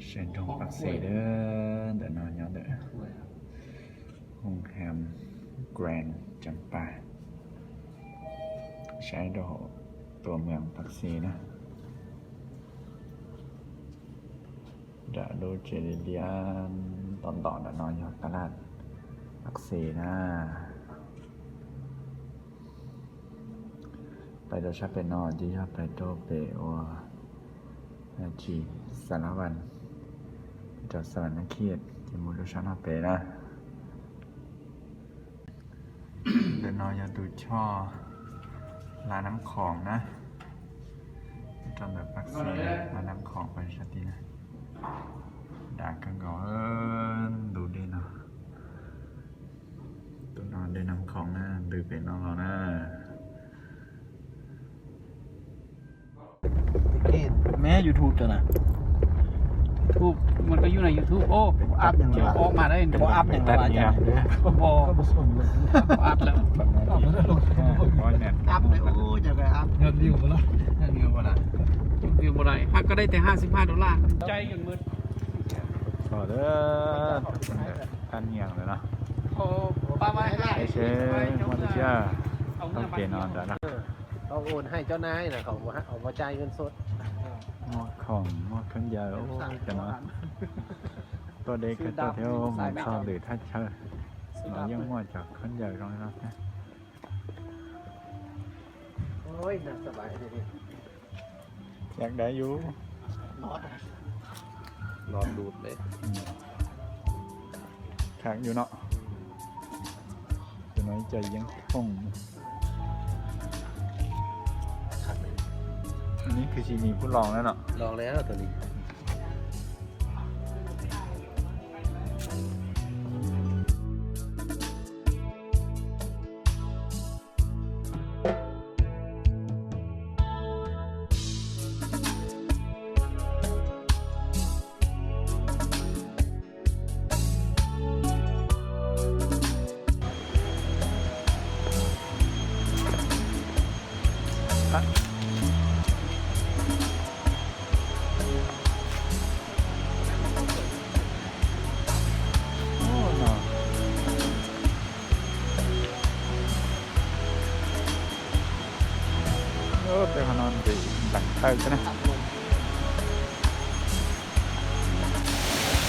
Saib nroog Pab Xe, ntawm no nyob ntawm Hoo Ham Grand Champa, saib rau hauv tua moos Pab Xe na. Nram lub tsev liab liab ntom ntom nram no yog taj laj Pab Xe na. Pais rau sab pem no ces yog pais rau pem ua tsis Xas Las Vas, rau Xas Las Nas Khiaj ces mus rau sab no pem na. Ntawm no yog tus choj Hla Nab Khoom na, rau ntawm Pab Xe, Hla Nab Khoom pais sab tid na. Dav kawg nkaus, ntug dej no, tus no dej Nab Khoom na, ntws pem no los na. Mé YouTube cov na. YouTube,มันก็อยู่ใน YouTube โอ้ อัพเดี๋ยวออกมาได้ โอ้ อัพอย่างเดียว อาจารย์ โอ้ อัพแล้ว อัพเลย โอ้ จะไปอัพ ยอดวิวบ่ล่ะ ยอดวิวบ่ล่ะ ยอดวิวบ่ได้ หากก็ได้แต่ห้าสิบห้าดอลลาร์ ใจกันหมด Txog lawm, tag nyiam lawm no. Tab sis muaj tib si, tau pem no ntawd na. Tau ua hais cov nais na, kom ua cai ven sot. Muaj khoom, muaj khaub ncaws cov no. Tuaj deb kawg tuaj thiab mus txog ntawm thaj chaw los yeej muaj cov khaub ncaws zoo li no thiab. Thiab dab yus no, kham yus no, tus no ib co yeeb thooj. Neb khwv si nis kuj los na no. Tej qhov no nws nplees taw xwb na.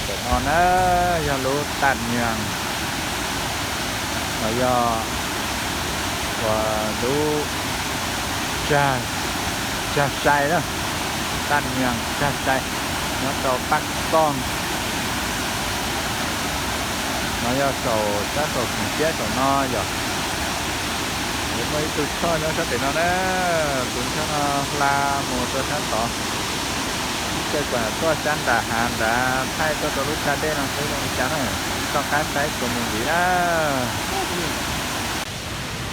Ntawm no na yog lub Taj Nyees, los yog uas lub Cag Sai na, Taj Nyees Cag Sai, nyob rau Paj Xooj. No yog saum sab saum koog siab saum no yom. Yuav muaj ib tug choj nyob sab pem no na, tus choj no hla mus rau sab tod, txawj kuam tuaj sab nram hav nrad thaij tuaj rau lub tsag dej no saib zoo li cas na, txoj qab saib txuas mus ntxiv na.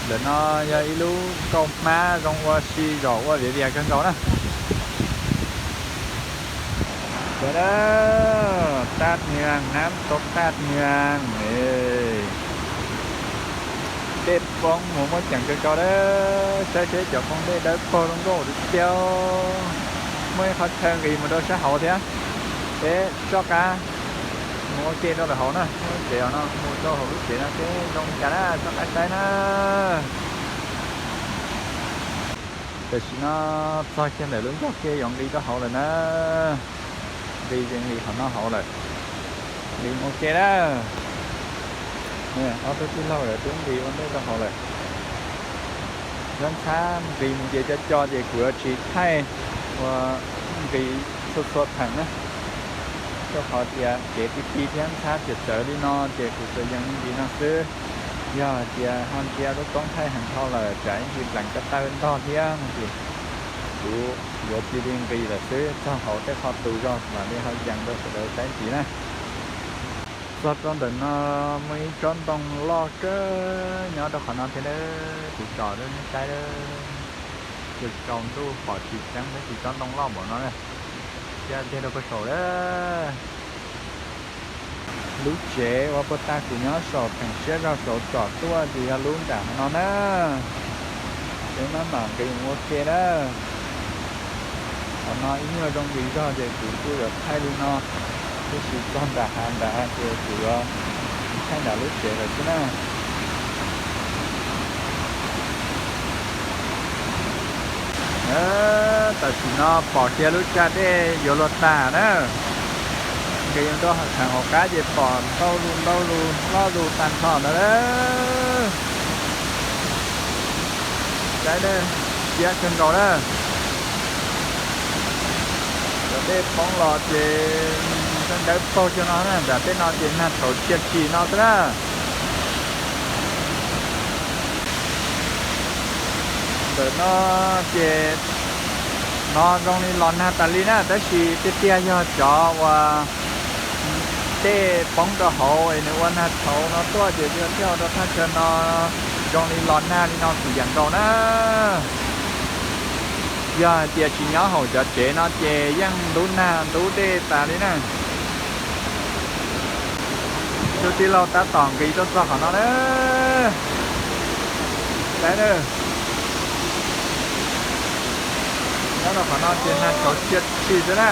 Ntawm no yog ib lub nkauj hmab zoo ua si zom ua viav vias kawg nkaus na. Sawv daws, Taj Nyees, nab tau Taj Nyees, dej poob mus muaj ceem kawg nkaus na. Saib seb cov phooj dej dawb paug zoo nkauj tiag tiag. Muaj ib qhov chaw nqis mus rau sab hauv thiab. Peb soj qab mus ua ke rau lawm hauv na, lub tsev no mus rau hauv lub tsev no seb zoo li cas na, soj qab saib na. Tam sim no txog kiag ntawm lub ncauj ke yuav nqis rau hauv lawm na. Nqis ces nqis qhov no hauv lawm. Nqis ua ke na. Ob tug tij laug lawv twb nqis ua ntej rau hauv lawm. Nyob ntxhab nqis mus ces co co ces kuv yuav tsis thaij ua nqis txhua txhua theem na, rau qhov tias kev ti ti thiab ntxhab txias tsawv li no ces kuv tsuas yees li nqis no xwb. Yog hais tias ho ntsia lub koob thaij heev dhau lawm tsam ib ntsis nplees ko taw ntog thiab no ces kuv yuav cia li nqis lawm xwb, txog hauv tej qhov tus zog mam li ho yees rau sawv daws saib ntxiv na. Txog rau ntawm no muaj ib tsob ntoo loj kawg nyob rau qhov no thiab, kuv tsom rau nej saib, tsaus ntuj pom tsis tseeb thiab tsis tsob ntoo loj npaum no na. Cab kiag rau puag saum lawm. Lub tsev uas puag ta kuv nyob saum theem siab zog saud tsom tuaj ces yog lub nram qhov no na. Peb mam mam nqis mus ua ke na. No ib nyuag zoo nqis zog ces kuv kuj yuav thaij li no, tab sis txog nram hav nrad ces kuv yuav thaij nram lub tsev lawm xwb na. Tam sim no pom kiag lub tsag dej yuav luag tag na. Nqis rau hauv qab ces pom ntau lus ntau lus loj lus tag nrho ntawd. Saib, siab kawg nkaus na. Cov dej poob los ces dawb paug xyoo no na, nram tej no ces nag tshauv tshia tshim no xwb na. Ntawm no ces no zoo li los nag tas li na, tab sis tiag tiag yog cov uas dej poob rau hauv es nws ua nag tshauv no tuaj ces thiaj ua rau thaj chaw no zoo li los nag li no kuj yam nkaus na. Yog hais tias tsis nyob hauv cov tsev no ces yeej ntub nag ntub dej tas li na. Tus tij laug tab tom nqis tuaj txog qhov no na. Saib na. Nyob rau qhov no ces nag tshauv tshia tshim xwb na.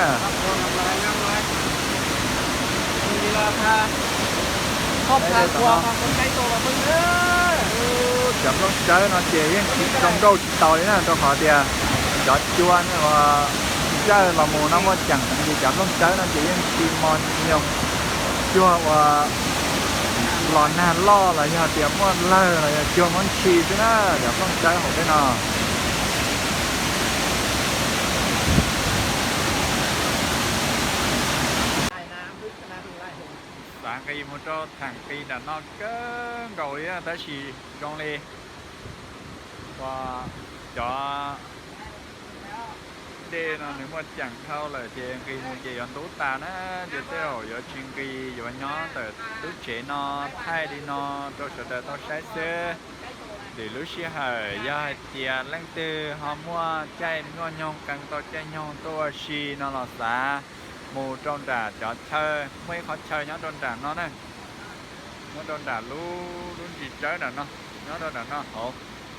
Cov nplooj tsawb no ces yeej tsis zoo nkauj tsis taus li na, rau qhov tias cov cua uas zawj los mus no muaj ceem heev ces cov nplooj tsawb no ces yeej tsis mos nyoos cuag uas los nag loj los yog tias muaj lawg los yog cuag muab ntshis xwb na, cov nplooj tsawb hauv tej no. Xav nqis mus rau theem qis nram no kawg nkaus li na, tab sis zoo li uas cov dej no nws muaj ceem dhau lawm ces nqis mus ces yuav ntub tas na, ces tej zaum yuav tsis nqis, yuav nyob ntawm lub tsev no thaij li no rau sawv daws tau saib xwb. Lwm lub sij hawm yog hais tias leej twg ho muaj caij muaj nyoog qee tau caij nyoog tuaj ua si no los xav mus rau nram cov chaw, muaj ib qhov chaw nyob rau nram no na, nyob rau nram lub, lub ntsis tsawb nram no, nyob rau nram no hauv,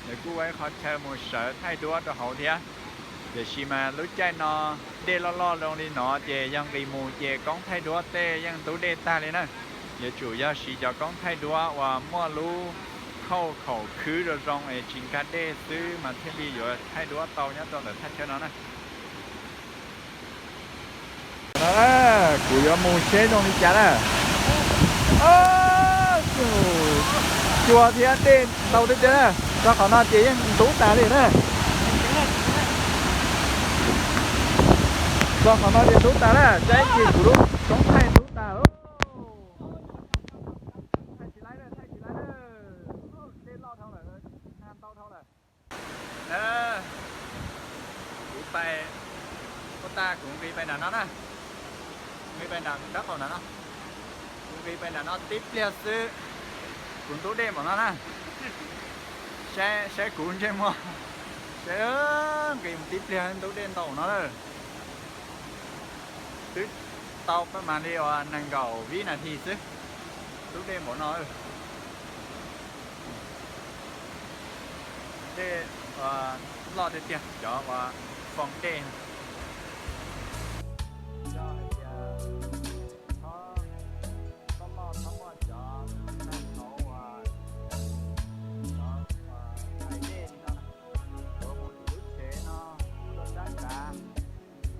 nws kuj ua ib qhov chaw mus sawv thaij duab rau hauv thiab. Tiam sis mas lub caij no dej loj loj zoo li no ces yog nqis mus ces koob thaij duab tej yeej ntub dej tag li na. Yuav tsum yog siv cov koob thaij duab uas muaj lub khauj khaum khwb zoo zoo es tsis nkag dej xwb mas thiaj li yuav thaij duab tau nyob rau ntawm thaj chaw no na. Kuv yuav mus seb zoo li cas na. Cua thiab dej ntau tiag tiag na. Txog qhov no ces yeej ntub tas li na. Txog qhov no ces ntub tas na, saib kiag kuv lub koob thaij ntub tas. Thaij tsis laib, thaij tsis laib, dej loj dhau lawm, nag ntau dhau lawm. Kuv pais, ua tag kuv nqis pais nram no na, nqis pais nram dab qaum nram no, kuv nqis pais nram no tib pliag xwb, kuv ntub dej npaum no na. Saib, saib kuv ntsej muag, saib, nqis mus tib pliag ntub dej ntau no na. Twb tau pab mas li uas nees nkaum vib nas this xwb, ntub dej npaum no. Dej loj tiag tiag, cov uas foo dej. Yog hais tias txhob loj loj txhob muaj cov nag tshauv uas cov hais dej li no, yuav mus tim lub tsev no, tuaj sab nrad,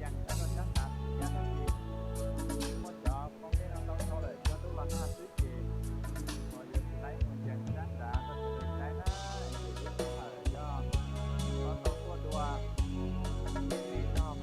yees sab rau sab nrad, yog hais tias muaj cov foo dej no ntau dhau lawm, cog ntuj los nag xwb ces uas yuav tsis laib mus yees sab nrad rau sawv daws saib na, ces lub sij hawm yog txhob tau tuaj dua, ib txhis yog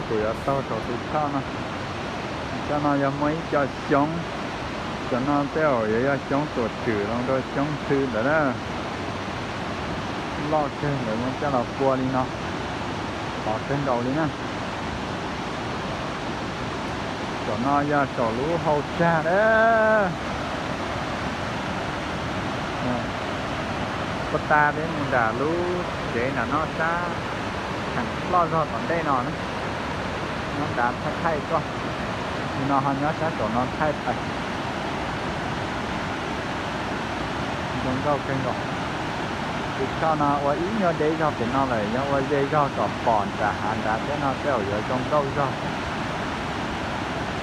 Kuv yuav taug saum tus choj no. Choj no yog muaj ib co xyoob, cov no tej zaum yuav yog xyoob tuam tswm los rau xyoob ntxhw ntawd na. Loj kawg, lawv muab coj los pua li no, qhov kawg nkaus li na. Saum no yog saum lub hau tsag na. Puag ta peb mus nram lub tsev nram no sab, kheem loj zog tom ntej no na. Nyob nrad thaij thaij tuaj, no ho nyob sab saum no thaij pais. Zoo nkauj kawg nkaus. Tus choj no ua ib nyuag deb zog pem no lawm, yog ua ze zog kom pom nram hav nrad thiab no tej zaum yuav zoo nkauj zog.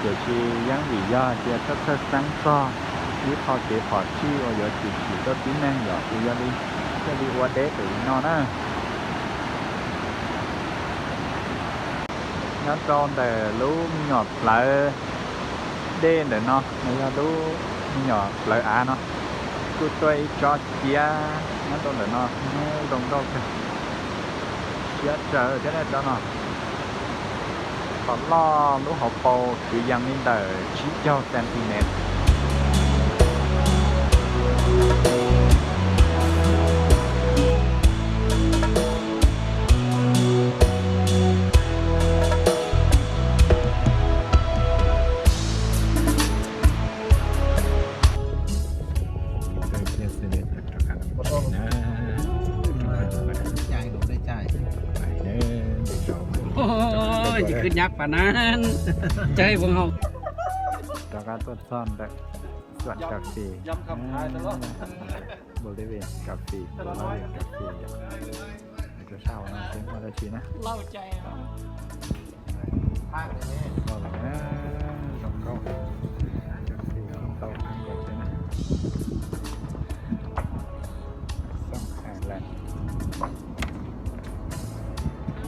Tiam sis yeej vim yog tias txhawj txhawj xeeb txog ib qho kev phom sij uas yuav tshwm sim rau tib neeg yom, ces yog li thiaj li ua deb pem li no na. Nyob rau ntawm lub me nyuam plawv dej ntawm no, no yog lub me nyuam plawv av no, kuj tuaj ib tsob ciab nyob rau ntawm no, zoo nkauj kawg. Ciab tsawv thiab nej tsob no. Qhov loj lub hauv paus kwv yees li ntawm tsib caug centimeter. Oj, tsis khwb nyab pas nan, caij ua hau. Rov qab tuaj txog ntawm Xuam Cà Phê, Bolivian Coffee, Bolivian Coffee yom. Rau sab hauv no seb muaj dab tsi na. Zoo nkauj, cà phê kuj ntau kawg nkaus thiab na. Xoom Island.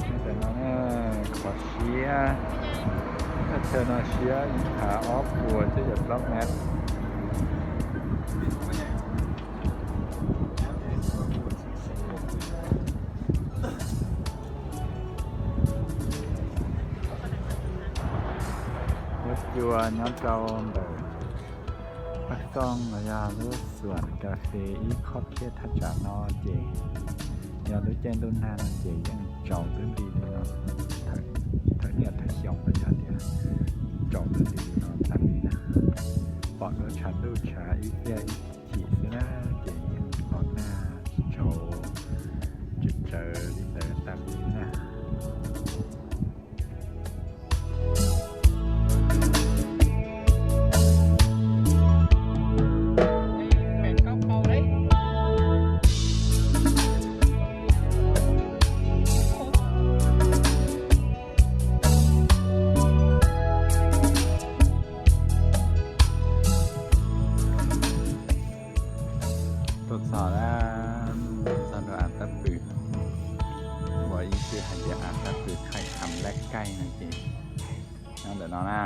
Nyob ntawm no na, qhov siab, thaj chaw no siab ib phav ob puas cuaj caum plaub mev. Lub cua nyob rau ntawm Paj Xooj los yog lub Xuam Cà Phê ib qho thiab thaj tsam no ces yog lub caij ntuj nag no ces yeej tsaus ntuj nti li no, thawm niaj thawm xyoo los yog tias tsaus ntuj nti li no tas li na. Pom lub tshav ntuj tshav ib pliag ib chim xwb na, ces yeej los nag tsaus tsawv li ntawd tas li na. Tuaj txog lawm, txog rau av tab pw, uas ib txwm hais tias av tab pw khaim kham laj kaij no ces nyob ntawm no na.